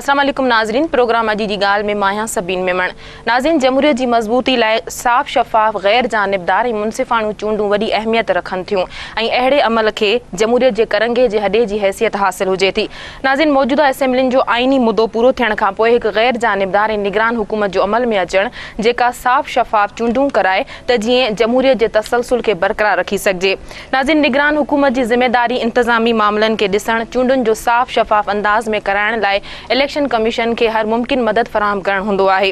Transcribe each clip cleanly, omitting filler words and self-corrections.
السلام عليڪم ناظرين پروگرام اڄ جي ڳالهه ۾ مان آهيان سبين ميمڻ. ناظرين جمهوريت جي مضبوطي لاء صاف شفاف غير جانبدار ۽ منصفاڻيون چونڊون وڏي اهميت رکن ٿيون ۽ اهڙي عمل کي جمهوريت جي ڪرنگهي جي هڏي جي حيثيت حاصل هجي ٿي. ناظرين موجوده اسيمبلين جو آئيني مدو پورو ٿيڻ کانپوء هڪ غير جانبدار ۽ نگران حڪومت جو عمل ۾ اچڻ جيڪا صاف شفاف چونڊون ڪرائي ته جيئن جمهوريت جي تسلسل کي برقرار رکي سگهجي. ناظرين نگران حڪومت جي ذميداري انتظامي معاملن کي ڏسڻ، چونڊن جو صاف شفاف انداز ۾ ڪرائڻ لاء اليڪشن ڪميشن کي هر ممڪن مدد فراهم ڪرڻ هوندو آهي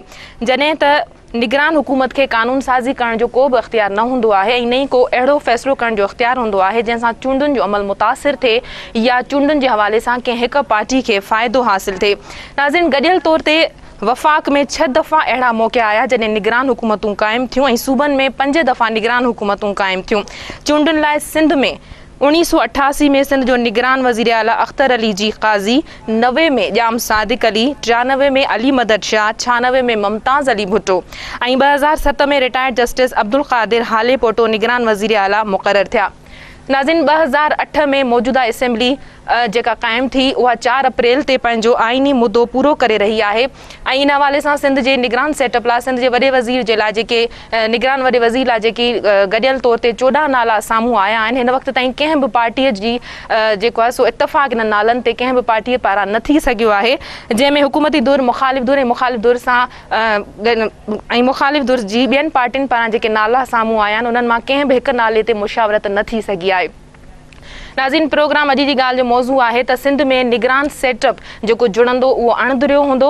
جڏهن ته نگران حڪومت کي قانون سازي ڪرڻ جو ڪو به اختيار نه هوندو آهي ۽ نه ئي ڪو اهڙو فيصلو ڪرڻ جو اختيار هوندو آهي جنهن سان چونڊن جو عمل متاثر ٿئي يا چونڊن جي حوالي سان ڪنهن هڪ پارٽي کي فائدو حاصل ٿئي ناظرين گڏيل طور تي وفاق ۾ ڇهه دفعا اهڙا موقعا آيا جڏهن نگران حڪومتون قائم ٿيون ۽ صوبن ۾ پنج دفعا نگران حڪومتون قائم ٿيون. چونڊن لاء سنڌ ۾ اوڻيهه سو 88 ۾ سنڌ جو نگران وزيراعليٰ اختر علي جي قاضي، 90 ۾ ڄام صادق علي، 93 ۾ علي مدد شاهه، 96 ۾ ممتاز علي ڀٽو ۽ 2007 ۾ رٽائرڊ جسٽس عبدالقادر هاليپوٽو نگران وزيراعليٰ مقرر ٿيا. ناظرين 2008 ۾ موجوده اسيمبلي جيڪا قائم ٿي اها 4 اپريل تي پنهنجو آئيني مدو پورو ڪري رهي آهي ۽ ان حوالي سان سنڌ جي نگران سيٽ اپ لاء سنڌ جي وڏي وزير جي لاء جيڪي نگران وڏي وزير لاء جيڪي گڏيل طور تي 14 نالا سامهون آيا آهن هن وقت تائين ڪنهن به پارٽي جي جيڪو آهي سو اتفاق انهن نالن تي ڪنهن به پارٽي پاران نه ٿي سگهيو آهي جنهن ۾ حڪومتي ڌر مخالف ڌر ۽ مخالف ڌر سان ۽ مخالف ڌر جي ٻين پارٽين پاران جيڪي نالا سامهون آيا آهن انهن مان ڪنهن به هڪ نالي تي مشاورت نه ٿي سگهي آهي. ناظرين پروگرام اڄ جي ڳالهه جو موضوع آهي ته سنڌ ۾ نگران سيٽ اپ جيڪو جڙندو اهو اڻ ڌريو هوندو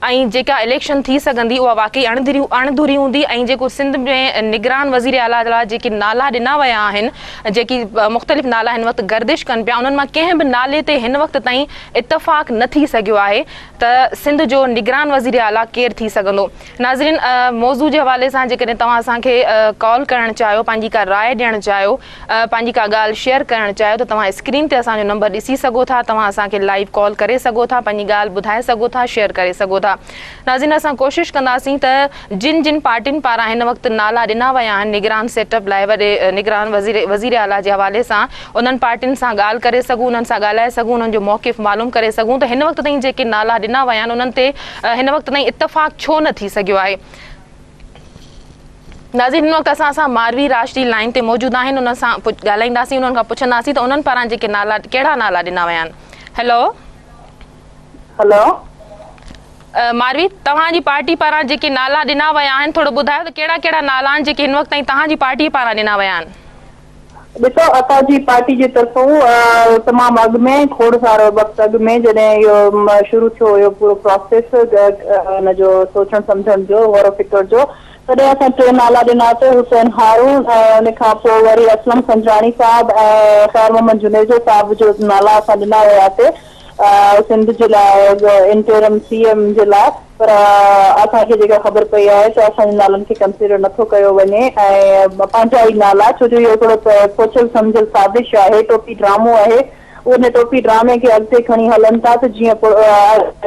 ۽ جيڪا اليڪشن ٿي سگهندي اها واقعي اڻ ڌري هوندي ۽ جيڪو سنڌ ۾ نگران وزير اعليٰ لاء جيڪي نالا ڏنا ويا آهن جيڪي مختلف نالا هن وقت گردش ڪن پيا انهن مان ڪنهن به نالي تي هن وقت تائين اتفاق نه ٿي سگهيو آهي ته سنڌ جو نگران وزير اعليٰ ڪير ٿي سگهندو؟ ناظرين موضوع جي حوالي سان جيڪڏهن توهان اسان کي ڪال ڪرڻ چاهيو پنهنجي ڪا راء ڏيڻ چاهيو پنهنجي ڪا ڳالهه شيئر ڪرڻ چاهيو ته توهان اسڪرين تي اسان جو نمبر ڏسي سگهو ٿا توهان اسان کي لائيو ڪال ڪري سگهو ٿا پنهنجي ڳالهه ٻڌائي سگهو ٿا شيئر ڪري سگهو ٿا ناظرين اسان ڪوشش ڪنداسين ته جن جن پارٽين پاران هن وقت نالا ڏنا ويا آهن نگران سيٽ اپ لاء وڏي نگران وزير وزير اعليٰ جي حوالي سان انهن پارٽين سان ڳالهه ڪري سگهون، انهن سان ڳالهائي سگهون، انهن جو موقف معلوم ڪري سگهون ته هن وقت تائين جيڪي نالا ڏنا ويا آهن انهن تي هن وقت تائين اتفاق ڇو نه ٿي سگهيو آهي. ناظرين هن وقت اسان سان ماروي راشدي لائين تي موجود آهن انهن سان ڳالهائينداسين انهن کان پڇنداسين ته انهن پاران جيڪي نالا ڪهڙا نالا ڏنا ويا آهن. هيلو. هيلو. ماروي توهان جي پارٽي پاران جيڪي نالا ڏنا ويا آهن ٿورو ٻڌايو ته ڪهڙا ڪهڙا نالا آهن جيڪي هن وقت تائين توهان جي پارٽي پاران ڏنا ويا آهن. ڏسو اسان جي پارٽي جي طرفون تمام اڳ ۾ کوڙ سارو وقت اڳ ۾ جڏهن اهو شروع ٿيو هيو پورو پراسيس ان جو سوچڻ سمجهڻ جو غور و فڪر جو تڏهن اسان ٽي نالا ڏناسي حسين هارون ۽ ان کان پوء وري اسلم سنجراڻي صاحب ۽ خير محمد جونيجو صاحب جو نالا اسان ڏنا هياسي سنڌ جي لاء انٽرم سي ايم جي لاء. پر اسان کي جيڪا خبر پئي آهي ته اسان جي نالن کي ڪنسيڊر نٿو ڪيو وڃي ۽ پنهنجا ئي نالا ڇو جو اهو هڪڙو سوچيل سمجهيل سازش آهي ٽوپي ڊرامو آهي ان ٽوپي ڊرامي کي اڳتي کڻي هلن ٿا ته جيئن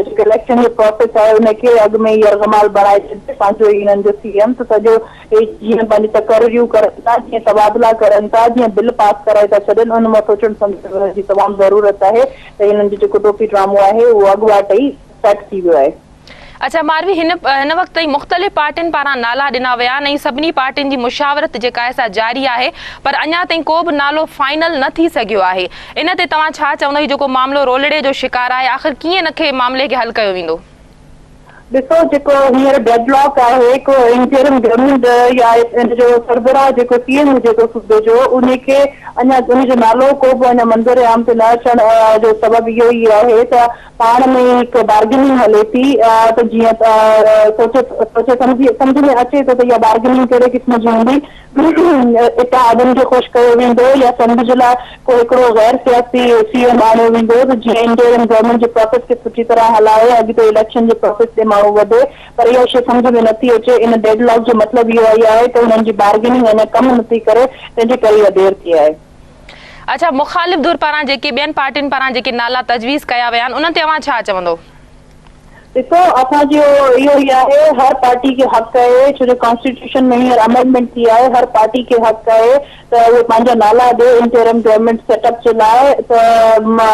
جيڪو اليڪشن جو پراسيس آهي ان کي اڳ ۾ ئي يرغمال بڻائي ڇڏجي پنهنجو ئي انهن جو سي ايم ته سڄو هي جيئن پنهنجي تقرريون ڪرن ٿا جيئن تبادلا ڪرن ٿا جيئن بل پاس ڪرائي ٿا ڇڏن ان مان سوچڻ سمجهڻ جي تمام ضرورت آهي ته هنن جو جيڪو ٽوپي ڊرامو آهي اهو اڳواٽ ئي سيٽ ٿي ويو آهي. اڇا ماروي هن هن وقت تائين مختلف پارٽين پاران نالا ڏنا ويا آهن ۽ سڀني پارٽين جي مشاورت جيڪا آهي سا جاري آهي پر اڃا تائين ڪو به نالو فائنل نه ٿي سگهيو آهي ان تي توهان ڇا چوندو هي جيڪو معاملو رولڙي جو شڪار آهي آخر ڪيئن ان کي معاملي کي حل ڪيو ويندو؟ ڏسو جيڪو هينئر ڊيڊ لاڪ آهي ڪو انٽرم گورنمينٽ يا ان جو سربراهه جيڪو سي ايم هجي ٿو صوبي جو ان کي اڃا ان جو نالو ڪو به اڃا منظر عام تي نه اچڻ جو سبب اهو ئي آهي ته پاڻ ۾ ئي هڪ بارگيننگ هلي ٿي ته جيئن سوچي سوچي سمجهي سمجهه ۾ اچي ٿو ته اها بارگيننگ ڪهڙي قسم جي هوندي اتحادين کي خوش ڪيو ويندو يا سنڌ جي لاء ڪو هڪڙو غير سياسي سي ايم آڻيو ويندو ته جيئن انٽرم گورنمينٽ جي پراسيس کي سٺي طرح هلائي اڳتي اليڪشن جي پراسيس ڏي ماڻهو وڌي پر اها شيء سمجهه ۾ نٿي اچي ان ڊيڊ لاڪ جو مطلب اهو ئي آهي ته هنن جي بارگيننگ اڃا ڪم نٿي ڪري تنهن جي ڪري اها دير ٿي آهي. اڇا مخالف ڌر پاران جيڪي ٻين پارٽين پاران جيڪي نالا تجويز ڪيا ويا آهن انهن تي اوهان ڇا چوندو؟ ڏسو اسان جو اهو ئي آهي هر پارٽي کي حق آهي ڇو جو ڪانسٽيٽيوشن ۾ هينئر امينڊمينٽ ٿي آهي هر پارٽي کي حق آهي ته اهي پنهنجا نالا ڏي انٽرم گورنمينٽ سيٽ اپ جي لاء ته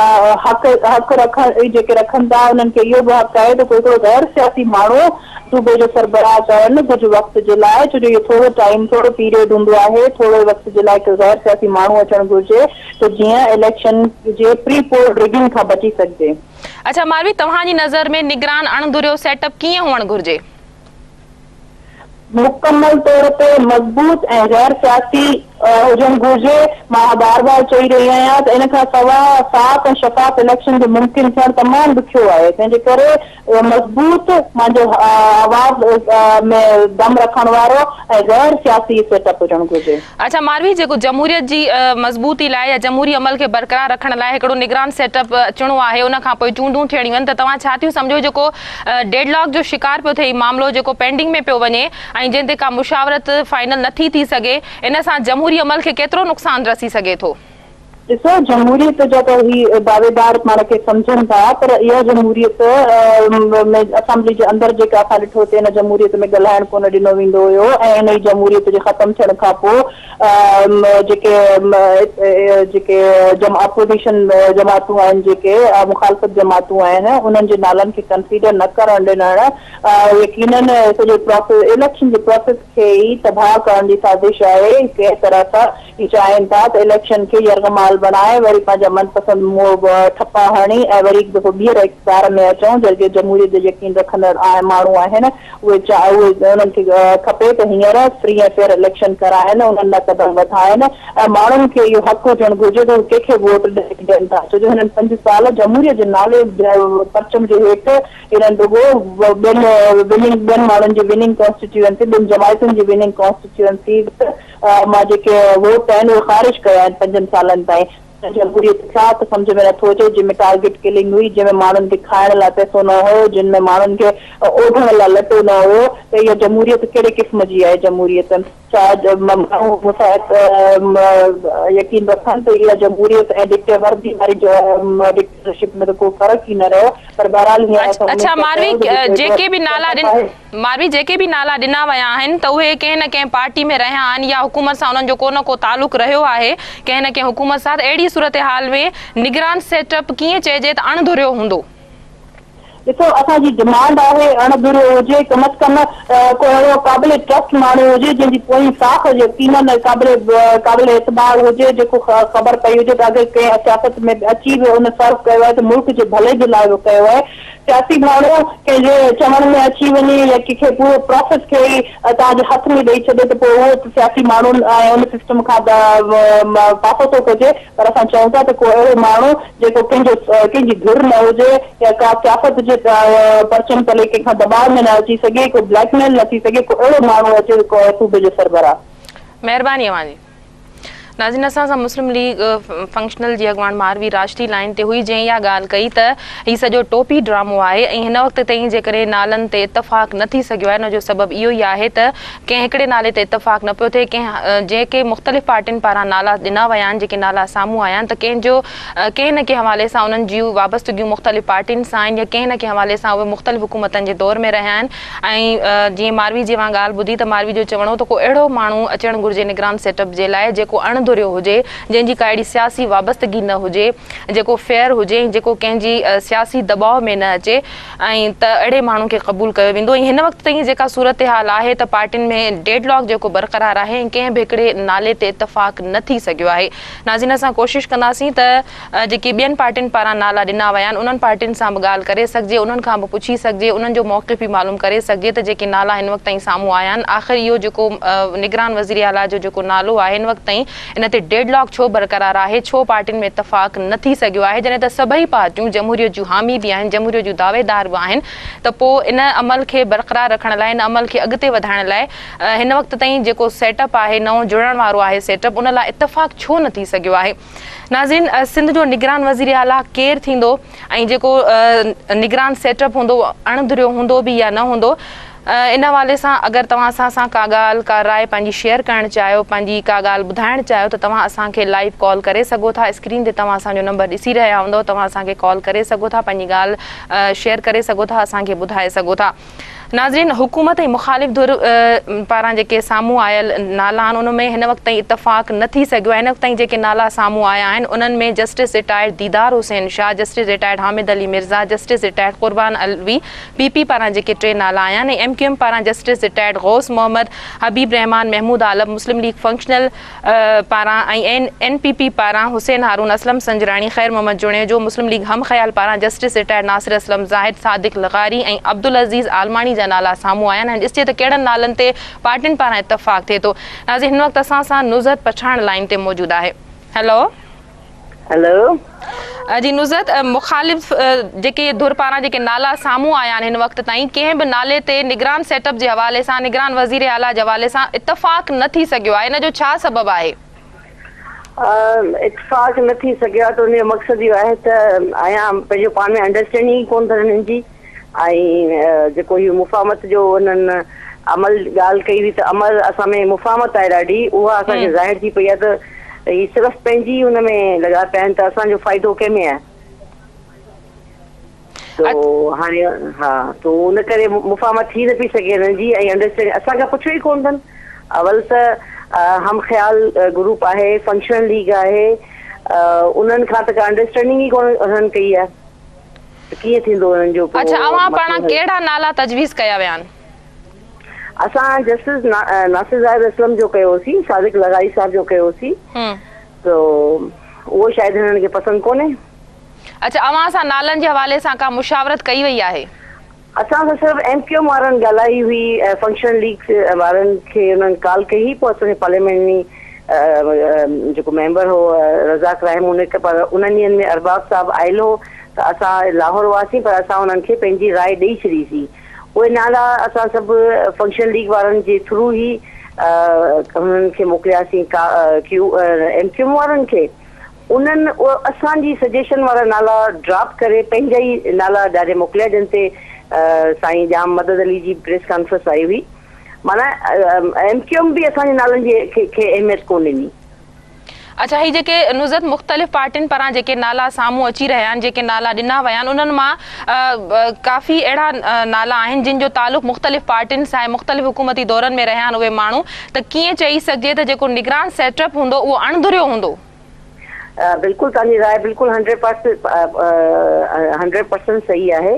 حق حق رکن جيڪي رکن ٿا انهن کي اهو به حق آهي ته ڪو هڪڙو غير سياسي ماڻهو صوبي جو سربراهه ڪرن ڪجهه وقت جي لاء ڇو جو اهو ٿورو ٽائيم ٿورو پيريڊ هوندو آهي ٿوري وقت جي لاء هڪ غير سياسي ماڻهو اچڻ گهرجي ته جيئن اليڪشن جي پري پول رگنگ کان بچي سگهجي. اڇا ماروي توهان جي نظر ۾ نگران اڻ ڌريو سيٽ اپ ڪيئن هئڻ گهرجي؟ مڪمل طور تي مضبوط ۽ غير سياسي هجڻ گهرجي. مان بار بار چئي رهي آهيان ته ان کان سواء صاف ۽ شفاف اليڪشن جو ممڪن ٿيڻ تمام ڏکيو آهي تنهن جي ڪري مضبوط پنهنجو آواز ۾ دم رکڻ وارو ۽ غير سياسي سيٽ اپ هجڻ گهرجي. اڇا ماروي جيڪو جمهوريت جي مضبوطي لاء يا جمهوري عمل کي برقرار رکڻ لاء هڪڙو نگران سيٽ اپ اچڻو آهي ان کان پوء چونڊون ٿيڻيون آهن ته توهان ڇا ٿيون سمجهو جيڪو ڊيڊ لاڪ جو شڪار پيو ٿئي هي معاملو جيڪو پينڊنگ ۾ پيو وڃي ۽ جنهن تي ڪا مشاورت فائنل نٿي ٿي سگهي ان سان جمهوري عمل کي ڪيترو نقصان رسي سگهي ٿو؟ ڏسو جمهوريت جا ته هي دعويدار پاڻ کي سمجهن ٿا پر اها جمهوريت ۾ اسيمبلي جي اندر جيڪا اسان ڏٺو ٿي ان جمهوريت ۾ ڳالهائڻ ڪونه ڏنو ويندو هيو ۽ انهي جمهوريت جي ختم ٿيڻ کان پوء جيڪي جيڪي اپوزيشن جماعتون آهن جيڪي مخالفت جماعتون آهن انهن جي نالن کي ڪنسيڊر نه ڪرڻ ڏنڻ يقينن سڄو پراسيس اليڪشن جي پراسيس کي ئي تباهه ڪرڻ جي سازش آهي ڪنهن طرح سان هي چاهين ٿا ته اليڪشن کي يرغمال بڻائي وري پنهنجا من پسند ٺپا هڻي ۽ وري هڪ دفعو ٻيهر اقتدار ۾ اچون جيڪي جمهوريت جو يقين رکندڙ ماڻهو آهن اهي اهي انهن کي کپي ته هينئر فري ۽ فيئر اليڪشن ڪرائن انهن لاء قدم وڌائن ۽ ماڻهن کي اهو حق هجڻ گهرجي ته هو ڪنهن کي ووٽ ڏين ٿا ڇو جو هنن پنج سال جمهوريت جي نالي پرچم جي هيٺ هنن رڳو ٻين وننگ ٻين ماڻهن جي وننگ ڪانسٽيٽيوئنسي ٻين جماعتن جي وننگ ڪانسٽيٽيوئنسيز مان جيڪي ووٽ آهن اهي خارج ڪيا آهن پنجن سالن تائين ته جمهوريت ڇا ته سمجهه ۾ نٿو اچي جنهن ۾ ٽارگيٽ ڪلنگ هئي جنهن ۾ ماڻهن کي کائڻ لاء پئسو نه هيو جن ۾ ماڻهن کي اوڍڻ لاء لٽو نه هيو ته اها جمهوريت ڪهڙي قسم جي آهي جمهوريت ڇا ماڻهو مون سان يقين رکن ته اها جمهوريت ۽ ڊڪٽي وردي واري ڊڪٽيٽرشپ ۾ ته ڪو فرق ئي نه رهيو پر بهرحال هينئر اسان اميد اڇا ٿا ماروي ڪيون ته جيڪو جيڪي هڪڙو به نالا سيٽ اپ آهي. ماروي جيڪي به نالا ڏنا ويا آهن ته اهي ڪنهن نه ڪنهن پارٽي ۾ رهيا آهن يا حڪومت سان انهن جو ڪو نه ڪو تعلق رهيو آهي ڪنهن نه ڪنهن حڪومت سان ته اهڙي صورتحال ۾ نگران سيٽ اپ ڪيئن چئجي ته اڻ ڌريو هوندو؟ ڏسو اسان جي ڊمانڊ آهي اڻ ڌريو هجي ڪم از ڪم ڪو اهڙو قابل ٽرسٽ ماڻهو هجي جنهن جي پوئين ساک يقينن قابل قابل اعتبار هجي جيڪو خبر پئي هجي ته اگر ڪنهن سياست ۾ اچي به ان سرو ڪيو آهي ته ملڪ جي ڀلي جي لاء اهو ڪيو آهي سياسي ماڻهو ڪنهن جي چوڻ ۾ اچي وڃي يا ڪنهن کي پورو پراسيس کي ئي توهان جي هٿ ۾ ڏئي ڇڏي ته پوء اهو ته سياسي ماڻهن ۽ ان سسٽم کان ته پاسو ٿو ڪجي پر اسان چئون ٿا ته ڪو اهڙو ماڻهو جيڪو ڪنهن جو ڪنهن جي ڌر نه هجي يا ڪا سياست جي پرچم تلي ڪنهن کان دٻاء ۾ نه اچي سگهي ڪو بليڪ ميل نه ٿي سگهي ڪو اهڙو ماڻهو اچي صوبي جو سربراهه. مهرباني اوهان جي. ناظرين اسان سان مسلم ليگ فنڪشنل جي اڳواڻ ماروي راشدي لائين تي هئي جنهن اها ڳالهه ڪئي ته هي سڄو ٽوپي ڊرامو آهي ۽ هن وقت تائين جيڪڏهن نالن تي اتفاق نه ٿي سگهيو آهي ان جو سبب اهو ئي آهي ته ڪنهن هڪڙي نالي تي اتفاق نه پيو ٿئي ڪنهن جيڪي مختلف پارٽين پاران نالا ڏنا ويا آهن جيڪي نالا سامهون آيا آهن ته ڪنهن جو ڪنهن نه ڪنهن حوالي سان انهن جون وابستگيون مختلف پارٽين سان آهن يا ڪنهن نه ڪنهن حوالي سان اهي مختلف حڪومتن جي دور ۾ رهيا آهن ۽ جيئن ماروي جي اوهان ڳالهه ٻڌي ته ماروي جو چوڻ هو ته ڪو اهڙو ماڻهو اچڻ گهرجي نگران سيٽ اپ جي لاء جيڪو اڻ ڌريو هجي، جنهن جي ڪا اهڙي سياسي وابستگي نه هجي، جيڪو فيئر هجي ۽ جيڪو ڪنهن جي سياسي دٻاء ۾ نه اچي ۽ ته اهڙي ماڻهو کي قبول ڪيو ويندو ۽ هن وقت تائين جيڪا صورتحال آهي ته پارٽين ۾ ڊيڊ لاڪ جيڪو برقرار آهي ۽ ڪنهن به هڪڙي نالي تي اتفاق نه ٿي سگهيو آهي. ناظرين اسان ڪوشش ڪنداسين ته جيڪي ٻين پارٽين پاران نالا ڏنا ويا آهن انهن پارٽين سان به ڳالهه ڪري سگهجي انهن کان به پڇي سگهجي انهن جو موقف به معلوم ڪري سگهجي ته جيڪي نالا هن وقت تائين سامهون آيا آهن آخر اهو جيڪو نگران وزير اعليٰ جو جيڪو نالو آهي هن وقت تائين ان تي ڊيڊ لاڪ ڇو برقرار آهي ڇو پارٽين ۾ اتفاق نه ٿي سگهيو آهي جڏهن ته سڀئي پارٽيون جمهوريت جون حامي به آهن جمهوريت جون دعويدار به آهن ته پوء ان عمل کي برقرار رکڻ لاء ان عمل کي اڳتي وڌائڻ لاء هن وقت تائين جيڪو سيٽ اپ آهي نئون جڙڻ وارو آهي سيٽ اپ ان لاء اتفاق ڇو نه ٿي سگهيو آهي. ناظرين سنڌ جو نگران وزير اعليٰ ڪير ٿيندو ۽ جيڪو نگران سيٽ اپ هوندو اڻ ڌريو هوندو به يا نه هوندو ان حوالي سان اگر توهان اسان سان ڪا ڳالهه ڪا راء پنهنجي شيئر ڪرڻ چاهيو پنهنجي ڪا ڳالهه ٻڌائڻ چاهيو ته توهان اسان کي لائيو ڪال ڪري سگهو ٿا اسڪرين تي توهان اسان جو نمبر ڏسي رهيا هوندؤ توهان اسان کي ڪال ڪري سگهو ٿا پنهنجي ڳالهه شيئر ڪري سگهو ٿا اسان کي ٻڌائي سگهو ٿا ناظرين حڪومت ۽ مخالف ڌر پاران جيڪي سامهون آيل نالا آهن ان ۾ هن وقت تائين اتفاق نه ٿي سگهيو آهي هن وقت تائين جيڪي نالا سامهون آيا آهن انهن ۾ justice retired Didar Hussain Shah justice retired Hamid Ali Mirza justice retired Qurban Alvi P P پاران جيڪي ٽي نالا آيا آهن ۽ ايم ڪيو ايم پاران justice retired Ghaus Muhammad Habib Rehman Mahmood Alam Muslim League functional پاران ۽ اين اين پي پي پاران حسين هارون، اسلم سنجراڻي، خير محمد جوڻيجو، مسلم league هم خيال پاران جسٽس رٽائرڊ ناصر اسلم زاهد، صادق لغاري ۽ عبدالعزيز عالماڻي جا نالا سامهون آيا آهن ۽ ڏسجي ته ڪهڙن نالن تي پارٽين پاران اتفاق ٿئي ٿو. ناظرين هن وقت اسان سان نزهت پٺاڻ لائين تي موجود آهي. هيلو. هيلو. جي نزهت، مخالف جيڪي ڌر پاران جيڪي نالا سامهون آيا آهن هن وقت تائين ڪنهن به نالي تي نگران سيٽ اپ جي حوالي سان نگران وزير اعليٰ جي حوالي سان اتفاق نه ٿي سگهيو آهي ان جو ڇا سبب آهي؟ اتفاق نه ٿي سگهيو آهي ته ان جو مقصد اهو آهي ته آيا پنهنجو پاڻ ۾ انڊرسٽينڊنگ ئي ڪونه اٿن انهن جي ۽ جيڪو هي مفاهمت جو انهن عمل ڳالهه ڪئي هئي ته عمل اسان ۾ مفاهمت آهي ڏاڍي اها اسان کي ظاهر ٿي پئي آهي ته هي صرف پنهنجي ان ۾ لڳا پيا آهن ته اسان جو فائدو ڪنهن ۾ آهي تو هاڻي ها تو ان ڪري مفاهمت ٿي نه پئي سگهي هنن جي ۽ انڊرسٽينڊنگ اسان کان پڇيو ئي ڪونه اٿن اول ته هم خيال گروپ آهي فنڪشنل ليگ آهي انهن کان ته ڪا انڊرسٽينڊنگ ئي ڪونه انهن ڪئي آهي ته ڪيئن ٿيندو انهن جو پوء اڇا اوهان مسئلو پاران حل. ڪهڙا نالا تجويز ڪيا ويا آهن؟ اسان جسٽس ناصر زاهد اسلم جو ڪيو هوسين، صادق لغاري صاحب جو ڪيو هوسين ته اهو شايد هنن کي پسند ڪونهي. اڇا اوهان سان نالن جي حوالي سان ڪا مشاورت ڪئي وئي آهي؟ اسان سان صرف ايم ڪيو ايم وارن ڳالهائي هئي ۽ فنڪشنل ليگ وارن کي انهن ڪال ڪئي هئي پوء اسان جي پارليامينٽ جيڪو ميمبر هو رزاق راهمون هڪ پر انهن ڏينهن ۾ ارباب صاحب آيل هو ته اسان لاهور هئاسين پر اسان انهن کي پنهنجي راء ڏئي ڇڏي سين اهي نالا اسان سڀ فنڪشنل ليگ وارن جي ٿرو ئي انهن کي موڪلياسين ڪيو ايم ڪيو ايم وارن کي انهن اسان جي سجيشن وارا نالا ڊراپ ڪري پنهنجا ئي نالا ڏاڍي موڪليا جن تي سائين ڄام مدد علي جي پريس ڪانفرنس آئي هئي معنيٰ ايم ڪيو ايم به اسان جي نالن جي کي اهميت ڪونه ڏني. اڇا هي جيڪي نزهت مختلف پارٽين پاران جيڪي نالا سامهون اچي رهيا آهن جيڪي نالا ڏنا ويا آهن انهن مان ڪافي اهڙا نالا آهن جن جو تعلق مختلف پارٽين سان آهي مختلف حڪومتي دورن ۾ رهيا آهن اهي ماڻهو ته ڪيئن چئي سگهجي ته جيڪو نگران سيٽ اپ هوندو اهو اڻ ڌريو هوندو؟ بلڪل توهان جي راء بلڪل 100% صحيح آهي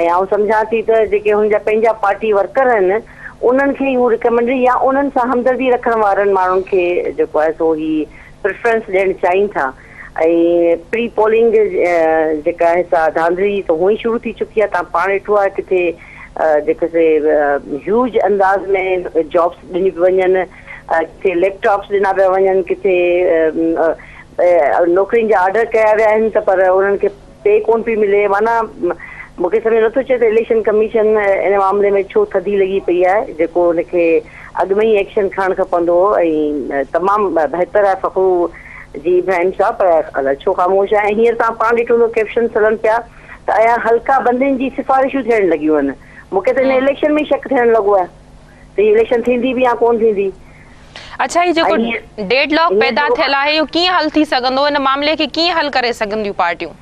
۽ آئون سمجهان ٿي ته جيڪي هن جا پنهنجا پارٽي ورڪر آهن انهن کي ئي هو ريڪمينڊ يا انهن سان همدردي رکڻ وارن ماڻهن کي جيڪو آهي سو هي پريفرنس ڏيڻ چاهين ٿا ۽ پري پولنگ جيڪا آهي سا ڌانڌلي ته هونئن ئي شروع ٿي چڪي آهي توهان پاڻ ڏٺو آهي ڪٿي جيڪو سي هيوج انداز ۾ جابس ڏنيون پيون وڃن ڪٿي ليپ ٽاپس ڏنا پيا وڃن ڪٿي نوڪرين جا آرڊر ڪيا ويا آهن ته پر انهن کي پي ڪونه پئي ملي معنيٰ مون کي سمجهه نٿو اچي ته اليڪشن ڪميشن ان معاملي ۾ ڇو ٿڌي لڳي پئي آهي جيڪو ان کي اڳ ۾ ئي ايڪشن کڻڻ کپندو هو ۽ تمام بهتر آهي فخرو جي ابراهيم صاحب پر الائي ڇو خاموش آهي ۽ هينئر توهان پاڻ ڏٺو هوندو ڪيپشنس هلن پيا ته ايا حلقا بندين جي سفارشون ٿيڻ لڳيون آهن مون کي ته ان اليڪشن ۾ ئي شڪ ٿيڻ لڳو آهي ته هي اليڪشن ٿيندي به يا ڪونه ٿيندي. اڇا هي جيڪو ڊيڊ لاڪ پيدا ٿيل آهي اهو ڪيئن حل ٿي سگهندو ان معاملي کي ڪيئن حل ڪري سگهنديون پارٽيون؟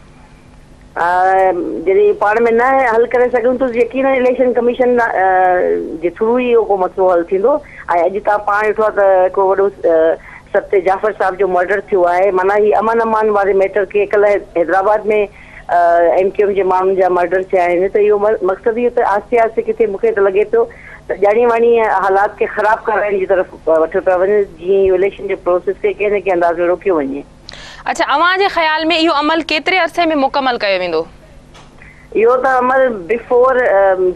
جڏهن پاڻ ۾ نه حل ڪري سگهون ته يقينن اليڪشن ڪميشن جي ٿرو ئي اهو ڪو مسئلو حل ٿيندو ۽ اڄ توهان پاڻ ڏٺو آهي ته هڪڙو وڏو سبطي جعفر صاحب جو مرڊر ٿيو آهي معنيٰ هي امن امان واري ميٽر کي ڪلهه حيدرآباد ۾ ايم ڪيو ايم جي ماڻهن جا مرڊر ٿيا آهن ته اهو مقصد اهو ته آهستي آهستي ڪٿي مون کي ته لڳي پيو ته ڄاڻي واڻي حالات کي خراب ڪرائڻ جي طرف وٺيو پيا وڃن جيئن اهو اليڪشن جي پروسيس کي ڪنهن نه ڪنهن انداز ۾ روڪيو وڃي. اڇا اوهان جي خيال ۾ اهو عمل ڪيتري عرصي ۾ مڪمل ڪيو ويندو؟ اهو ته عمل بفور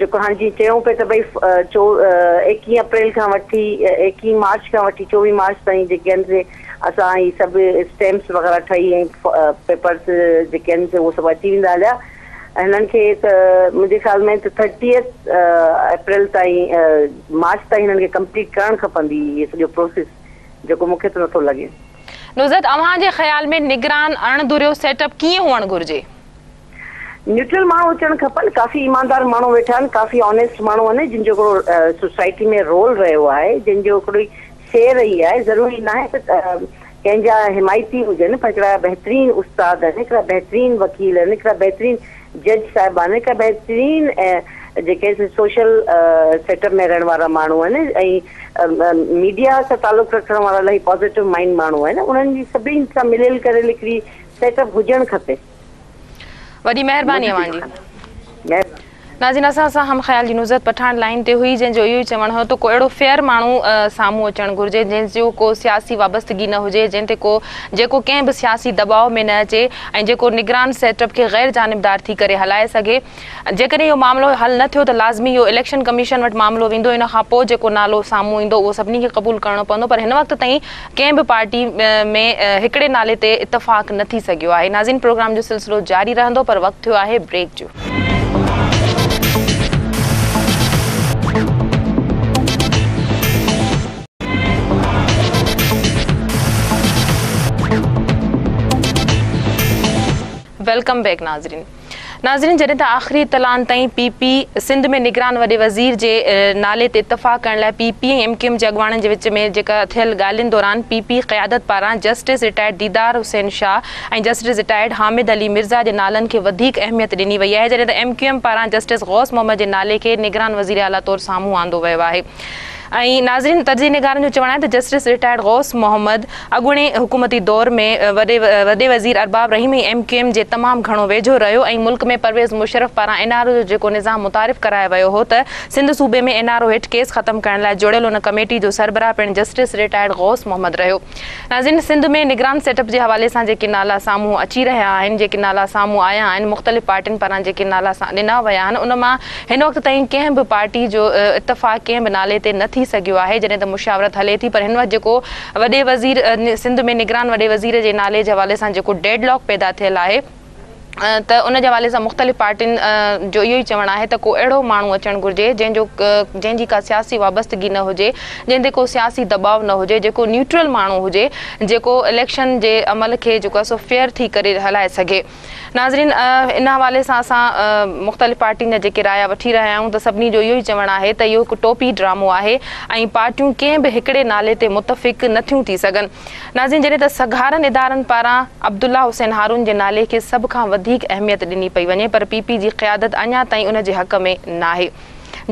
جيڪو هاڻي جيئن چيون پئي ته ڀئي ايڪيهه اپريل کان وٺي ايڪيهه مارچ کان وٺي چوويهه مارچ تائين جيڪي آهن سي اسان هي سڀ اسٽيمپس وغيره ٺهي ۽ پيپرس جيڪي آهن سي اهو سڀ اچي ويندا هليا هنن کي ته منهنجي خيال ۾ ته ٿرٽيئٿ اپريل تائين مارچ تائين هنن کي ڪمپليٽ ڪرڻ کپندي هي سڄو پروسيس جيڪو مون کي ته نٿو لڳي. نزهت اوهان جي خيال ۾ نگران اڻ ڌريو سيٽ اپ ڪيئن هئڻ گهرجي؟ نيوٽرل ماڻهو اچڻ کپن، ڪافي ايماندار ماڻهو ويٺا آهن، ڪافي آنيسٽ ماڻهو آهن جن جو هڪڙو سوسائٽي ۾ رول رهيو آهي، جن جو هڪڙي سي رهي آهي، ضروري ناهي ته ڪنهن جا حمايتي هجن پر هڪڙا بهترين استاد آهن، هڪڙا بهترين وڪيل آهن، هڪڙا بهترين جج صاحب آهن، هڪڙا بهترين جيڪي سوشل سيٽ اپ ۾ رهڻ وارا ماڻهو آهن ۽ ميڊيا سان تعلق رکڻ وارا الاهي پازيٽو مائنڊ ماڻهو آهن، انهن جي سڀني سان مليل ڪريل هڪڙي سيٽ اپ هجڻ کپي. وڏي مهرباني اوهان جي. ناظرين اسان سان هم خيال جي نزهت پٺاڻ لائين تي هئي جنهن جو اهو ئي چوڻ هو ته ڪو اهڙو فيئر ماڻهو سامهون اچڻ گهرجي جنهن جو ڪو سياسي وابستگي نه هجي جنهن تي ڪو جيڪو ڪنهن به سياسي دٻاء ۾ نه اچي ۽ جيڪو نگران سيٽ اپ کي غير جانبدار ٿي ڪري هلائي سگهي جيڪڏهن اهو معاملو حل نه ٿيو ته لازمي اهو اليڪشن ڪميشن وٽ معاملو ويندو ان کان پوء جيڪو نالو سامهون ايندو اهو سڀني کي قبول ڪرڻو پوندو پر هن وقت تائين ڪنهن به پارٽي ۾ هڪڙي نالي تي اتفاق نه ٿي سگهيو آهي. ناظرين پروگرام جو سلسلو جاري رهندو پر وقت ٿيو آهي بريڪ جو. Welcome back ناظرين. ناظرين جڏهن ته آخري اطلاعن تائين پي پي سنڌ ۾ نگران وڏي وزير جي نالي تي اتفاق ڪرڻ لاء P P ۽ M Q M جي اڳواڻن جي وچ ۾ جيڪا ٿيل ڳالهين دوران پي پي قيادت پاران justice retired Didar Hussain Shah ۽ justice retired Hamid Ali Mirza جي نالن کي وڌيڪ اهميت ڏني وئي آهي جڏهن ته ايم ڪيو ايم پاران جسٽس غوث محمد جي نالي کي نگران وزيراعليٰ طور سامهون آندو ويو آهي. ۽ ناظرين تجزيي نگارن جو چوڻ آهي ته جسٽس رٽائرڊ غوث محمد اڳوڻي حڪومتي دور ۾ وڏي وڏي وزير ارباب رحيم ۽ ايم ڪيو ايم جي تمام گهڻو ويجهو رهيو ۽ ملڪ ۾ پرويز مشرف پاران اين آر او جو جيڪو نظام متعارف ڪرايو ويو هو ته سنڌ صوبي ۾ اين آر او هيٺ ڪيس ختم ڪرڻ لاء جوڙيل ان ڪميٽي جو سربراهه پڻ جسٽس رٽائرڊ غوث محمد رهيو. ناظرين سنڌ ۾ نگران سيٽ اپ جي حوالي سان جيڪي نالا سامهون اچي رهيا آهن جيڪي نالا سامهون آيا آهن مختلف پارٽين پاران جيڪي نالا ڏنا ويا آهن ان مان هن وقت تائين ڪنهن به پارٽي جو اتفاق ڪنهن به نالي تي نه ٿي سگهيو آهي جڏهن ته مشاورت هلي ٿي پر هن وقت جيڪو وڏي وزير سنڌ ۾ نگران وڏي وزير جي نالي جي حوالي سان جيڪو ڊيڊ لاڪ پيدا ٿيل آهي ته ان جي حوالي سان مختلف پارٽين جو اهو ئي چوڻ آهي ته ڪو اهڙو ماڻهو اچڻ گهرجي جنهن جو جنهن جي ڪا سياسي وابستگي نه هجي جنهن تي ڪو سياسي دٻاء نه هجي جيڪو نيوٽرل ماڻهو هجي جيڪو اليڪشن جي عمل کي جيڪو آهي سو فيئر ٿي ڪري هلائي سگهي ناظرين ان حوالي سان اسان مختلف پارٽين جا جيڪي رايا وٺي رهيا آهيون ته سڀني جو اهو ئي چوڻ آهي ته اهو هڪ ٽوپي ڊرامو آهي ۽ پارٽيون ڪنهن به هڪڙي نالي تي متفق نٿيون ٿي سگهن ناظرين جڏهن ته سگهارن ادارن پاران عبدالله حسين هارون جي نالي کي سڀ کان وڌيڪ اهميت ڏني پئي وڃي پر پي پي جي قيادت اڃا تائين ان جي حق ۾ ناهي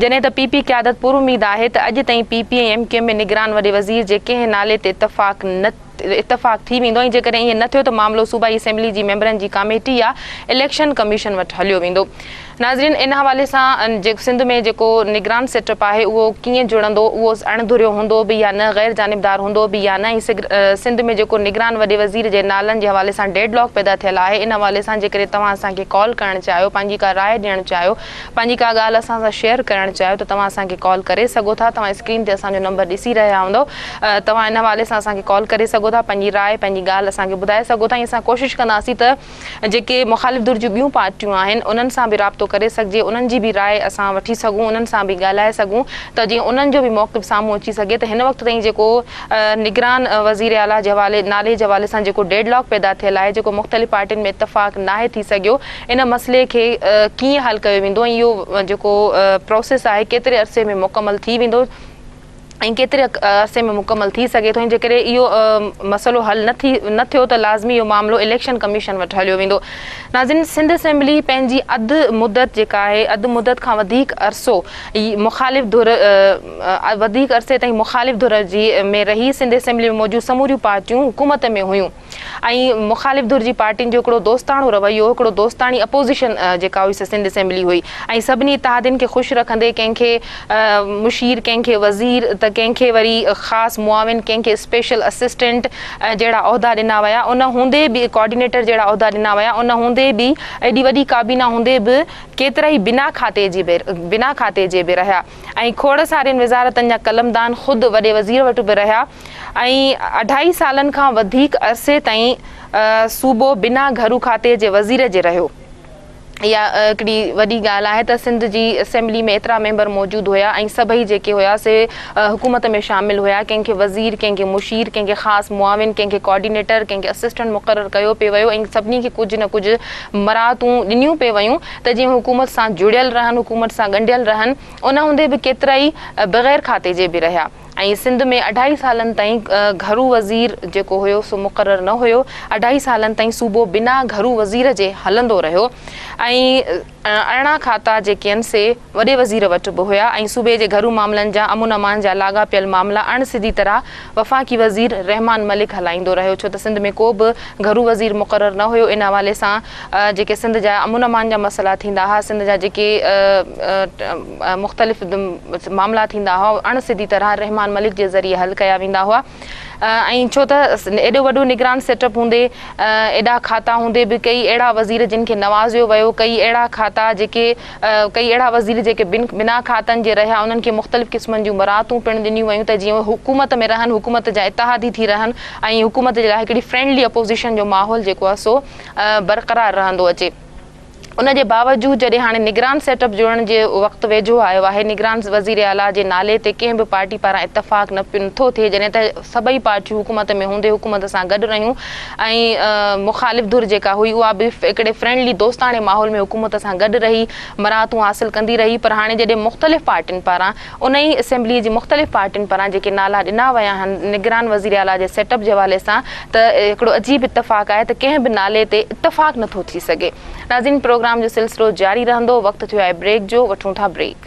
جڏهن ته پي پي قيادت پراميد آهي ته اڄ تائين P P ۽ M Q M ۾ نگران وڏي وزير جي ڪنهن نالي تي اتفاق نه اتفاق ٿي ويندو ۽ جيڪڏهن ائين نه ٿيو ته معاملو صوبائي اسيمبلي جي ميمبرن جي ڪاميٽي يا اليڪشن ڪميشن وٽ هليو ويندو. ناظرين ان حوالي سان سنڌ ۾ جيڪو نگران سيٽ اپ آهي اهو ڪيئن جڙندو اهو اڻ ڌريو هوندو به يا نه غير جانبدار هوندو به يا نه ۽ سنڌ ۾ جيڪو نگران وڏي وزير جي نالن جي حوالي سان ڊيڊ لاڪ پيدا ٿيل آهي ان حوالي سان جيڪڏهن توهان اسان کي ڪال ڪرڻ چاهيو پنهنجي ڪا راء ڏيڻ چاهيو پنهنجي ڪا ڳالهه اسان سان شيئر ڪرڻ چاهيو ته توهان اسان کي ڪال ڪري سگهو ٿا توهان اسڪرين تي اسان جو نمبر ڏسي رهيا هوندؤ توهان ان حوالي سان اسان کي ڪال ڪري سگهو ٿا پنهنجي راء پنهنجي ڳالهه اسان کي ٻڌائي سگهو ٿا ۽ اسان ڪوشش ڪنداسين ته جيڪي مخالف ڌر جون ٻيون پارٽيون آهن انهن سان به رابطو ڪري سگهجي انهن جي به راء اسان وٺي سگهون انهن سان به ڳالهائي سگهون ته جيئن انهن جو به موقف سامهون اچي سگهي ته هن وقت تائين جيڪو نگران وزير اعليٰ جي حوالي نالي جي حوالي سان جيڪو ڊيڊ لاڪ پيدا ٿيل آهي جيڪو مختلف پارٽين ۾ اتفاق ناهي ٿي سگهيو ان مسئلي کي ڪيئن حل ڪيو ويندو ۽ اهو جيڪو پروسيس آهي ڪيتري عرصي ۾ مڪمل ٿي ويندو ۽ ڪيتري عرصي ۾ مڪمل ٿي سگهي ٿو ۽ جيڪڏهن اهو مسئلو حل نه ٿي نه ٿيو ته لازمي اهو معاملو اليڪشن ڪميشن وٽ هليو ويندو. ناظرين سنڌ اسيمبلي پنهنجي اڌ مدت جيڪا آهي اڌ مدت کان وڌيڪ عرصو مخالف ڌر وڌيڪ عرصي تائين مخالف ڌر جي ۾ رهي سنڌ اسيمبلي ۾ موجود سموريون پارٽيون حڪومت ۾ هيون. ۽ مخالف ڌر جي پارٽين جو هڪڙو دوستاڻو رويو هو، هڪڙو دوستاڻي اپوزيشن جيڪا هئي سا سنڌ اسيمبلي هئي ۽ سڀني اتحادين کي خوش رکندي ڪنهن کي مشير ڪنهن کي وزير ته ڪنهن کي وري خاص معاون ڪنهن کي اسپيشل اسسٽنٽ جهڙا عهدا ڏنا ويا ان هوندي به ڪوآرڊينيٽر جهڙا عهدا ڏنا ويا ان هوندي به ايڏي وڏي ڪابينا هوندي به ڪيترائي بنا کاتي جي به بنا کاتي جي به رهيا ۽ کوڙ سارين وزارتن جا قلمدان خود وڏي وزير وٽ به رهيا. ۽ اڍائي سالن کان وڌيڪ عرصي تائين صوبو بنا گهرو کاتي جي وزير جي رهيو. اها هڪڙي وڏي ڳالهه آهي ته سنڌ جي اسيمبلي ۾ ايترا ميمبر موجود هيا ۽ سڀئي جيڪي هيا سي حڪومت ۾ شامل هيا، ڪنهن کي وزير، ڪنهن کي مشير، ڪنهن کي خاص معاون، ڪنهن کي ڪوآرڊينيٽر، ڪنهن کي اسسٽنٽ مقرر ڪيو پئي ويو ۽ سڀني کي ڪجهه نه ڪجهه مراعتون ڏنيون پئي ويون ته جيئن حڪومت سان جڙيل رهن، حڪومت سان ڳنڍيل رهن، ان هوندي به ڪيترائي بغير کاتي جي به رهيا. ۽ سنڌ ۾ اڍائي سالن تائين گهرو وزير جيڪو هيو سو مقرر نه هيو، اڍائي سالن تائين صوبو بنا گهرو وزير جي هلندو رهيو ۽ 18 کاتا جيڪي آهن سي وڏي وزير وٽ به هيا ۽ صوبي جي گهرو معاملن جا امن امان جا لاڳاپيل معاملا اڻ سڌي طرح وفاقي وزير رحمان ملڪ هلائيندو رهيو ڇو ته سنڌ ۾ ڪو به گهرو وزير مقرر نه هيو ان حوالي سان جيڪي سنڌ جا امن امان جا مسئلا ٿيندا ها سنڌ جا جيڪي مختلف معاملا ٿيندا هئا اڻ سڌي طرح رحمان ملڪ جي ذريعي حل ڪيا ويندا هئا ۽ ڇو ته ايڏو وڏو نگران سيٽ اپ هوندي ايڏا کاتا هوندي به ڪيئي اهڙا وزير جن کي نوازيو ويو ڪيئي اهڙا کاتا جيڪي ڪيئي اهڙا وزير جيڪي بنا کاتن جي رهيا انهن کي مختلف قسمن جون مراعتون پڻ ڏنيون ويون ته جيئن اهي حڪومت ۾ رهن حڪومت جا اتحادي ٿي رهن ۽ حڪومت جي لاء هڪڙي فرينڊلي اپوزيشن جو ماحول جيڪو آهي سو برقرار رهندو اچي. ان جي باوجود جڏهن هاڻي نگران سيٽ اپ جوڙڻ جي وقت ويجهو آيو آهي، نگران وزير اعليٰ جي نالي تي ڪنهن به پارٽي پاران اتفاق نه نٿو ٿئي، جڏهن ته سڀئي پارٽيون حڪومت ۾ هوندي حڪومت سان گڏ رهيون ۽ مخالف ڌر جيڪا هئي اها به هڪڙي فرينڊلي دوستاڻي ماحول ۾ حڪومت سان گڏ رهي مراعتون حاصل ڪندي رهي پر هاڻي جڏهن مختلف پارٽين پاران ان ئي اسيمبلي جي مختلف پارٽين پاران جيڪي نالا ڏنا ويا آهن نگران وزيراعليٰ جي سيٽ اپ جي حوالي سان ته هڪڙو عجيب اتفاق آهي ته ڪنهن به نالي تي اتفاق نٿو ٿي سگهي. ناظرين پروگرام جو سلسلو جاري رهندو وقت ٿيو آهي بريڪ جو وٺون ٿا بريڪ.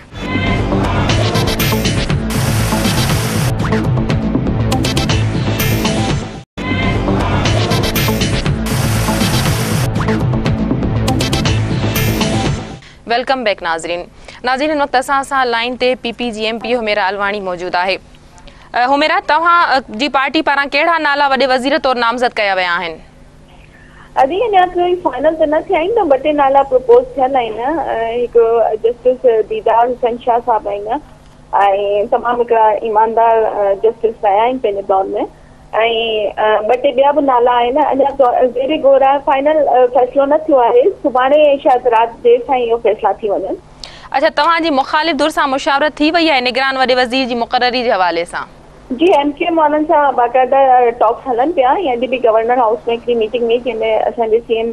Welcome back ناظرين ناظرين هن وقت اسان سان لائين تي پي پي جي ايم پي حميرا علواڻي موجود آهي حميرا توهان جي پارٽي پاران ڪهڙا نالا وڏي وزير طور نامزد ڪيا ويا آهن؟ ادي اڃا ڪوئي فائنل ته نه ٿيا آهن ته ٻه ٽي نالا پروپوز ٿيل آهن هڪڙو جسٽس ديدار حسين شاهه صاحب آهن ۽ تمام هڪڙا ايماندار جسٽس رهيا آهن پنهنجي دور ۾ ۽ ٻه ٽي ٻيا به نالا آهن اڃا زير غور آهي فائنل فيصلو نه ٿيو آهي سڀاڻي شايد رات دير تائين اهو فيصلا ٿي وڃن. اڇا توهان جي مخالف ڌر سان مشاورت ٿي وئي آهي نگران وڏي وزير جي مقرري جي حوالي سان؟ جي ايم ڪيو ايم وارن سان باقاعده ٽاڪس هلن پيا ۽ اڄ به گورنر هائوس ۾ هڪڙي ميٽنگ هئي جنهن ۾ اسان جي سي ايم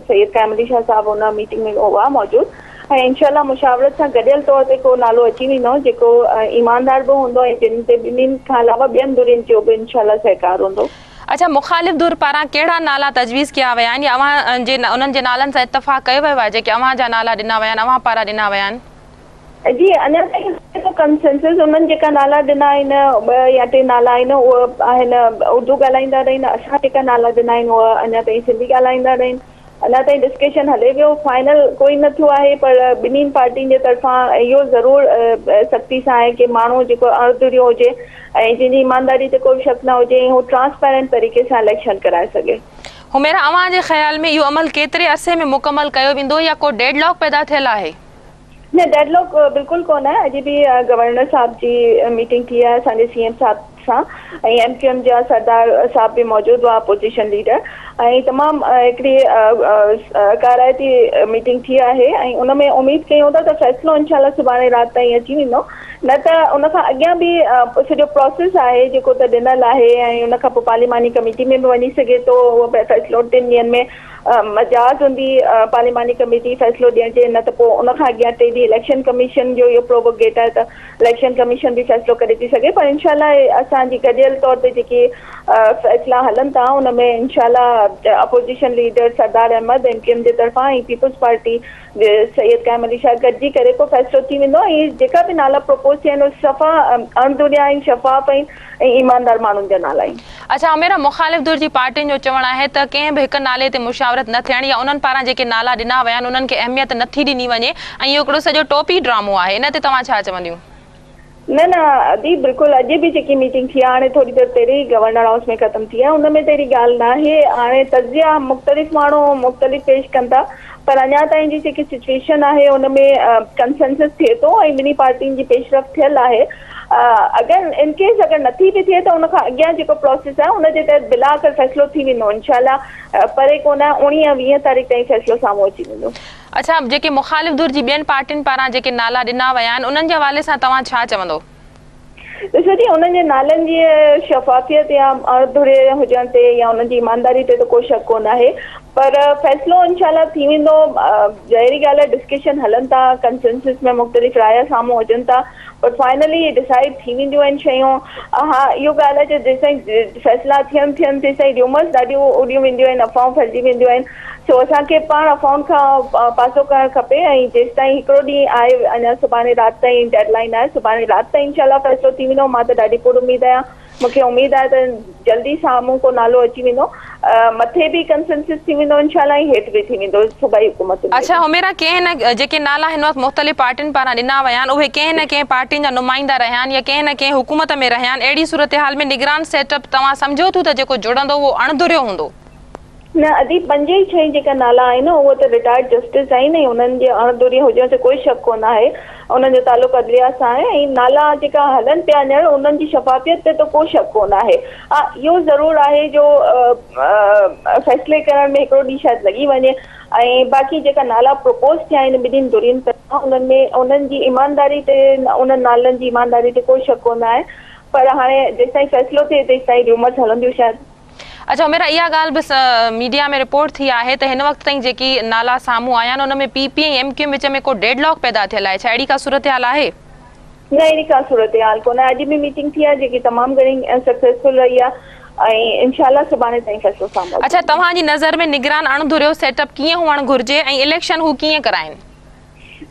سيد قائم علي شاهه صاحب ان ميٽنگ ۾ هئا موجود ۽ انشاء الله مشاورت سان گڏيل طور تي ڪو نالو اچي ويندو جيڪو ايماندار به هوندو ۽ جن تي ٻنهين کان علاوه ٻين ڌرين جو به انشاء الله سهڪار هوندو. اڇا مخالف ڌر پاران ڪهڙا نالا تجويز ڪيا ويا آهن يا اوهان جي انهن جي نالن سان اتفاق ڪيو ويو آهي جيڪي اوهان جا نالا ڏنا ويا آهن اوهان پاران ڏنا ويا آهن؟ جي اڃا تائين ڪو ڪنسنسس انهن جيڪا نالا ڏنا آهن ٻه يا ٽي نالا آهن اهي آهن اردو ڳالهائيندڙ آهن اسان جيڪا نالا ڏنا آهن اهي اڃا تائين سنڌي ڳالهائيندڙ آهن اڃا تائين ڊسڪشن هلي پيو فائنل ڪوئي نه ٿيو آهي پر ٻنهين پارٽين جي طرفان اهو ضرور سختي سان آهي ڪي ماڻهو جيڪو اڻ ڌريو هجي ۽ جنهن جي ايمانداري تي ڪو به شڪ نه هجي ۽ هو ٽرانسپيرنٽ طريقي سان اليڪشن ڪرائي سگهي. حميرا اوهان جي خيال ۾ اهو عمل ڪيتري عرصي ۾ مڪمل ڪيو ويندو يا ڪو ڊيڊ لاڪ پيدا ٿيل آهي؟ نه ڊيڊ لاڪ بلڪل ڪونه آهي اڄ به گورنر صاحب جي ميٽنگ ٿي آهي اسان جي سي ايم صاحب سان ۽ ايم ڪيو ايم جا سردار صاحب به موجود هئا اپوزيشن ليڊر ۽ تمام هڪڙي ڪارائتي ميٽنگ ٿي آهي ۽ ان ۾ اميد ڪيون ٿا ته فيصلو انشاء الله سڀاڻي رات تائين اچي ويندو نه ته ان کان اڳيان به سڄو پروسيس آهي جيڪو ته ڏنل آهي ۽ ان کان پوء پارلياماني ڪميٽي ۾ به وڃي سگهي ٿو اهو فيصلو ٽن ڏينهن ۾ مجاز هوندي پارلياماني ڪميٽي فيصلو ڏيڻ جي نه ته پوء ان کان اڳيان ٽي ڏينهن اليڪشن ڪميشن جو اهو پروبوگيٽ آهي ته اليڪشن ڪميشن به فيصلو ڪري ٿي سگهي پر انشاء الله اسان جي گڏيل طور تي جيڪي فيصلا هلن ٿا ان ۾ انشاء الله opposition leader Sardar Ahmed M Q M جي طرفان ۽ پيپلز پارٽي جي سيد قائم علي شاهه گڏجي ڪري ڪو فيصلو ٿي ويندو ۽ جيڪا به نالا پروپوز ٿيا آهن اهي صفا اڻ ڌريا آهن شفاف آهن ۽ ايماندار ماڻهن جا نالا آهن. اڇا حميرا مخالف ڌر جي پارٽين جو چوڻ آهي ته ڪنهن به هڪ نالي تي مشاورت نه ٿيڻ يا انهن پاران جيڪي نالا ڏنا ويا آهن انهن کي اهميت نه ٿي ڏني وڃي ۽ اهو هڪڙو سڄو ٽوپي ڊرامو آهي ان تي توهان ڇا چونديون؟ نه نه ادي بلڪل اڄ به جيڪي ميٽنگ ٿي آهي هاڻي ٿوري دير پهرين ئي گورنر هائوس ۾ ختم ٿي آهي ان ۾ ته اهڙي ڳالهه ناهي هاڻي تجزيا مختلف ماڻهو مختلف پيش ڪن ٿا پر اڃا تائين جي جيڪي سچويشن آهي ان ۾ ڪنسنسس ٿئي ٿو ۽ ٻنهي پارٽين جي پيش رفت ٿيل آهي. اگر ان ڪيس اگر نٿي به ٿئي ته ان کان اڳيان جيڪو پروسيس آهي ان جي تحت بلاآخر فيصلو ٿي ويندو انشاء الله پري ڪونه آهي اوڻيهه 20 تاريخ تائين فيصلو سامهون اچي ويندو. اڇا جيڪي مخالف ڌر جي ٻين پارٽين پاران جيڪي نالا ڏنا ويا آهن انهن جي حوالي سان توهان ڇا چوندو؟ ڏسو جي انهن جي نالن جي شفافيت يا اڻ ڌريي هجڻ تي يا انهن جي ايمانداري تي ته ڪو شڪ ڪونه آهي پر فيصلو انشاء الله ٿي ويندو ظاهري ڳالهه آهي ڊسڪشن هلن ٿا ڪنسنسس ۾ مختلف رايا سامهون اچن ٿا پر فائنلي ڊسائيڊ ٿي وينديون آهن شيون ها اهو ڳالهه آهي جو جيستائين فيصلا ٿين ٿين تيستائين ريومرز ڏاڍيون اڏيون وينديون آهن افواهون ڦهلجي وينديون آهن سو اسان کي پاڻ افواهن کان پاسو ڪرڻ کپي ۽ جيستائين هڪڙو ڏينهن آهي اڃا سڀاڻي رات تائين ڊيڊ لائين آهي سڀاڻي رات تائين انشاء الله فيصلو ٿي ويندو مان ته ڏاڍي پر اميد آهيان مون کي اميد آهي ته جلدي سامهون ڪو نالو اچي ويندو مٿي به ڪنسنسس ٿي ويندو انشاء الله ۽ هيٺ به ٿي ويندو صوبائي حڪومتن ۾ اڇا به. حميرا ڪنهن نه جيڪي نالا هن وقت مختلف پارٽين پاران ڏنا ويا آهن اهي ڪنهن نه ڪنهن پارٽين جا نمائندا رهيا آهن يا ڪنهن نه ڪنهن حڪومت ۾ رهيا آهن اهڙي صورتحال ۾ نگران سيٽ اپ توهان سمجهو ٿيون ته جيڪو جڙندو اهو اڻ ڌريو هوندو؟ نه ادي پنج ئي ڇهه ئي جيڪا نالا آهن اهي ته رٽائرڊ جسٽس آهن ۽ انهن جي اڻ ڌريي هجڻ تي ڪوئي شڪ ڪونه آهي انهن جو تعلق عدليه سان آهي ۽ نالا جيڪا هلن پيا هينئر انهن جي شفافيت تي ته ڪو شڪ ڪونه آهي ها اهو ضرور آهي جو فيصلي ڪرڻ ۾ هڪڙو ڏينهن شايد لڳي وڃي ۽ باقي جيڪا نالا پروپوز ٿيا آهن ٻنهين ڌرين طرفان انهن ۾ انهن جي ايمانداري تي انهن نالن جي ايمانداري تي ڪو شڪ ڪونه آهي پر هاڻي جيستائين فيصلو ٿئي تيستائين ريومرز هلنديون شايد. اڇا حميرا اها ڳالهه به ميڊيا ۾ رپورٽ ٿي آهي ته هن وقت تائين جيڪي نالا سامهون آيا آهن ان ۾ P P ۽ M Q M وچ ۾ ڪو ڊيڊ لاڪ پيدا ٿيل آهي ڇا اهڙي ڪا صورتحال آهي؟ نه اهڙي ڪا صورتحال ڪونه آهي اڄ به ميٽنگ ٿي آهي جيڪي تمام گهڻي سڪسيسفل رهي آهي ۽ انشاء الله سڀاڻي تائين فيصلو سامهون اچي اڇا ويندو. توهان جي نظر ۾ نگران اڻ ڌريو سيٽ اپ ڪيئن هئڻ گهرجي ۽ اليڪشن هو ڪيئن ڪرائين؟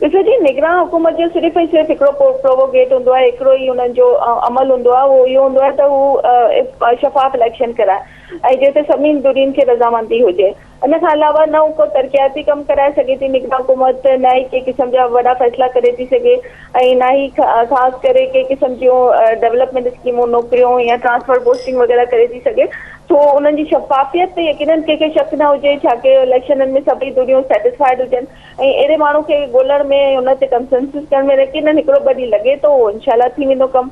ڏسو جي نگران حڪومت جو صرف ۽ صرف هڪڙو پرووگيٽ هوندو آهي هڪڙو ئي انهن جو عمل هوندو آهي اهو اهو هوندو آهي ته هو شفاف اليڪشن ڪرائي ۽ جنهن تي سڀني ڌرين کي رضامندي هجي ان کان علاوه نه هو ڪو ترقياتي ڪم ڪرائي سگهي ٿي نگران حڪومت نه ئي ڪي قسم جا وڏا فيصلا ڪري ٿي سگهي ۽ نه ئي خاص ڪري ڪي قسم جون ڊولپمينٽ اسڪيمون نوڪريون يا ٽرانسفر پوسٽنگ وغيره ڪري ٿي سگهي سو انهن جي شفافيت تي يقينن ڪنهن کي شڪ نه هجي ڇاڪي اليڪشنن ۾ سڀئي ڌريون سيٽسفائيڊ هجن ۽ اهڙي ماڻهو کي ڳولڻ ۾ ۽ ان تي ڪنسنسس ڪرڻ ۾ يقينن هڪڙو ٻه ڏينهن لڳي ٿو اهو انشاء الله ٿي ويندو ڪم.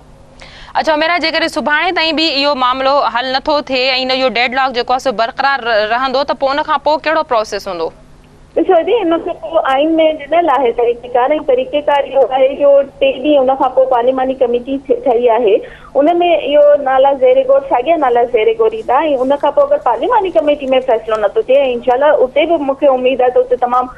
اڇا حميرا جيڪڏهن سڀاڻي تائين به اهو معاملو حل نه ٿو ٿئي ۽ اهو ڊيڊ لاڪ جيڪو آهي سو برقرار رهندو ته پوء ان کان پوء ڪهڙو پروسيس هوندو؟ ڏسو ادي ان کان پوء آئين ۾ ڏنل آهي طريقيڪار ۽ طريقيڪار اهو آهي جو ٽي ڏينهن ان کان پوء پارلياماني ڪميٽي ٺهي آهي ان ۾ اهو نالا زير غور ساڳيا نالا زير غور ايندا ۽ ان کان پوء اگر پارلياماني ڪميٽي ۾ فيصلو نه ٿو ٿئي ۽ انشاء الله اتي به مون کي اميد آهي ته اتي تمام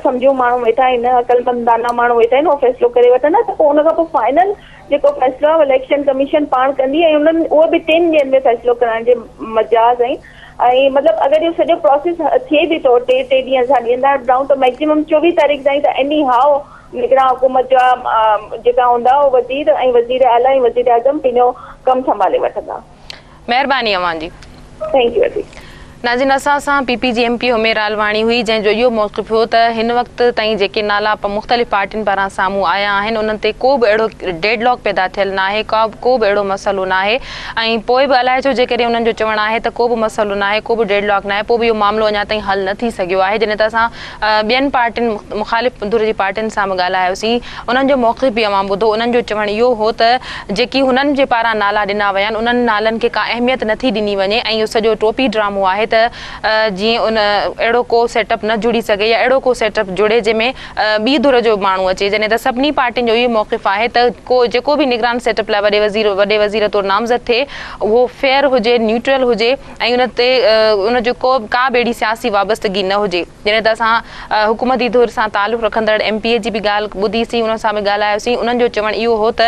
سمجهو ماڻهو ويٺا آهن عقلمند دانا ماڻهو ويٺا آهن اهو فيصلو ڪري وٺندا ته پوء ان کان پوء فائنل جيڪو فيصلو آهي اليڪشن ڪميشن پاڻ ڪندي ۽ انهن اهو به ٽن ڏينهن ۾ فيصلو ڪرڻ جي مجاز آهن ۽ مطلب اگر اهو سڄو پروسيس ٿئي به ٿو ٽي ٽي ڏينهن اسان ڏيندا رهون ته ميڪسيمم 24 تاريخ تائين ته ايني هاء نگران حڪومت جا جيڪا هوندا اهي وزير ۽ وزير اعليٰ ۽ وزير اعظم پنهنجو ڪم سنڀالي وٺندا. مهرباني اوهان جي. Thank you ادي. ناظرين اسان سان پي پي جي ايم پي حميرا علواڻي هئي جنهن جو اهو موقف هيو ته هن وقت تائين جيڪي نالا مختلف پارٽين پاران سامهون آيا آهن انهن تي ڪو به اهڙو ڊيڊ لاڪ پيدا ٿيل ناهي ڪو به اهڙو مسئلو ناهي ۽ پوء به الائي ڇو جيڪڏهن انهن جو چوڻ آهي ته ڪو به مسئلو ناهي ڪو به ڊيڊ لاڪ ناهي پوء به اهو معاملو اڃا تائين حل نه ٿي سگهيو آهي جڏهن ته اسان ٻين پارٽين مخالف ڌر جي پارٽين سان به ڳالهايوسين انهن جو موقف به اوهان ٻڌو انهن جو چوڻ اهو هو ته جيڪي هنن جي پاران نالا ڏنا ويا آهن انهن نالن کي ڪا اهميت نه ٿي ڏني وڃي ۽ اهو سڄو ٽوپي ڊرامو آهي ته جيئن ان اهڙو ڪو سيٽ اپ نه جڙي سگهي يا اهڙو ڪو سيٽ اپ جڙي جنهن ۾ ٻي ڌر جو ماڻهو اچي جڏهن ته سڀني پارٽين جو اهو موقف آهي ته ڪو جيڪو به نگران سيٽ اپ لاء وڏي وزير وڏي وزير طور نامزد ٿئي اهو فيئر هجي نيوٽرل هجي ۽ ان تي ان جو ڪو ڪا به اهڙي سياسي وابستگي نه هجي جڏهن ته اسان حڪومتي ڌر سان تعلق رکندڙ ايم پي اي جي به ڳالهه ٻڌي سين انهن سان به ڳالهايوسين انهن جو چوڻ اهو هو ته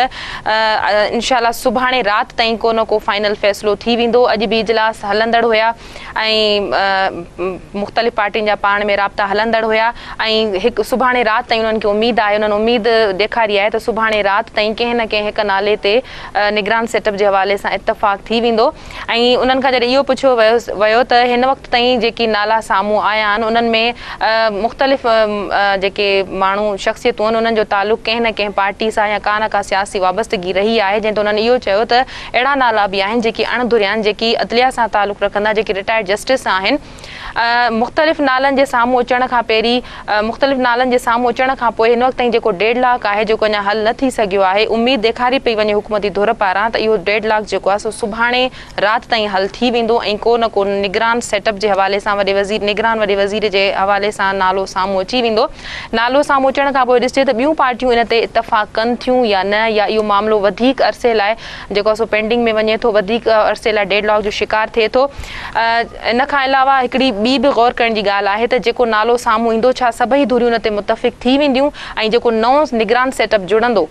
انشاء الله سڀاڻي رات تائين ڪو نه ڪو فائنل فيصلو ٿي ويندو اڄ به اجلاس هلندڙ هيا ۽ مختلف پارٽين جا پاڻ ۾ رابطا هلندڙ هيا ۽ هڪ سڀاڻي رات تائين انهن کي اميد آهي انهن اميد ڏيکاري آهي ته سڀاڻي رات تائين ڪنهن نه ڪنهن هڪ نالي تي نگران سيٽ اپ جي حوالي سان اتفاق ٿي ويندو ۽ انهن کان جڏهن اهو پڇيو ويو ته هن وقت تائين جيڪي نالا سامهون آيا آهن انهن ۾ مختلف جيڪي ماڻهو شخصيتون آهن انهن جو تعلق ڪنهن نه ڪنهن پارٽي سان يا ڪا نه ڪا سياسي وابستگي رهي آهي جنهن تي انهن اهو چيو ته اهڙا نالا به آهن جيڪي اڻ ڌريا آهن جيڪي عدليه سان تعلق رکندا جيڪي رٽائرڊ جسٽس. جسٽس آهن. مختلف نالن جي سامهون اچڻ کان پهرين مختلف نالن جي سامهون اچڻ کان پوء هن وقت تائين جيڪو ڊيڊ لاڪ آهي جيڪو اڃا حل نه ٿي سگهيو آهي اميد ڏيکاري پئي وڃي حڪومتي ڌر پاران ته اهو ڊيڊ لاڪ جيڪو آهي سو سڀاڻي رات تائين حل ٿي ويندو ۽ ڪو نه ڪو نگران سيٽ اپ جي حوالي سان وڏي وزير نگران وڏي وزير جي حوالي سان نالو سامهون اچي ويندو. نالو سامهون اچڻ کان پوء ڏسجي ته ٻيون پارٽيون ان تي اتفاق ڪن ٿيون يا نه يا اهو معاملو وڌيڪ عرصي لاء جيڪو آهي سو پينڊنگ ۾ وڃي ٿو وڌيڪ عرصي لاء ڊيڊ لاڪ جو شڪار ٿئي ٿو. ان کان علاوه هڪڙي ٻي به غور ڪرڻ جي ڳالهه آهي ته جيڪو نالو سامهون ايندو ڇا سڀئي ڌريون ان تي متفق ٿي وينديون ۽ جيڪو نئون نگران سيٽ اپ جڙندو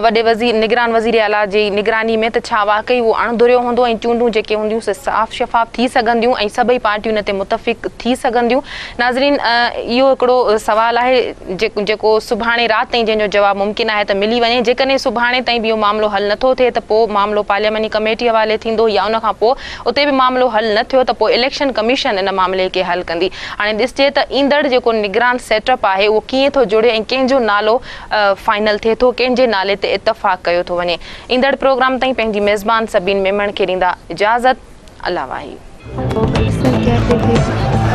وڏي وزير نگران وزير اعليٰ جي نگراني ۾ ته ڇا واقعي اهو اڻ ڌريو هوندو ۽ چونڊون جيڪي هونديون سي صاف شفاف ٿي سگهنديون ۽ سڀئي پارٽيون ان تي متفق ٿي سگهنديون ناظرين اهو هڪڙو سوال آهي جيڪو سڀاڻي رات تائين جنهن جو جواب ممڪن آهي ته ملي وڃي جيڪڏهن سڀاڻي تائين به اهو معاملو حل نٿو ٿئي ته پوء معاملو پارلياماني ڪميٽي حوالي ٿيندو يا ان کان پوء اتي به معاملو حل نه ٿيو ته پوء اليڪشن ڪميشن ان معاملي کي حل ڪندي هاڻي ڏسجي ته ايندڙ جيڪو نگران سيٽ اپ آهي اهو ڪيئن ٿو جڙي ۽ ڪنهن جو نالو فائنل ٿئي ٿو ڪنهن جي نالي تي اتفاق ڪيو ٿو وڃي ايندڙ پروگرام تائين پنهنجي ميزبان سبين ميمڻ کي ڏيندا اجازت الله واهي. اڪثر ڪهتي ٿي.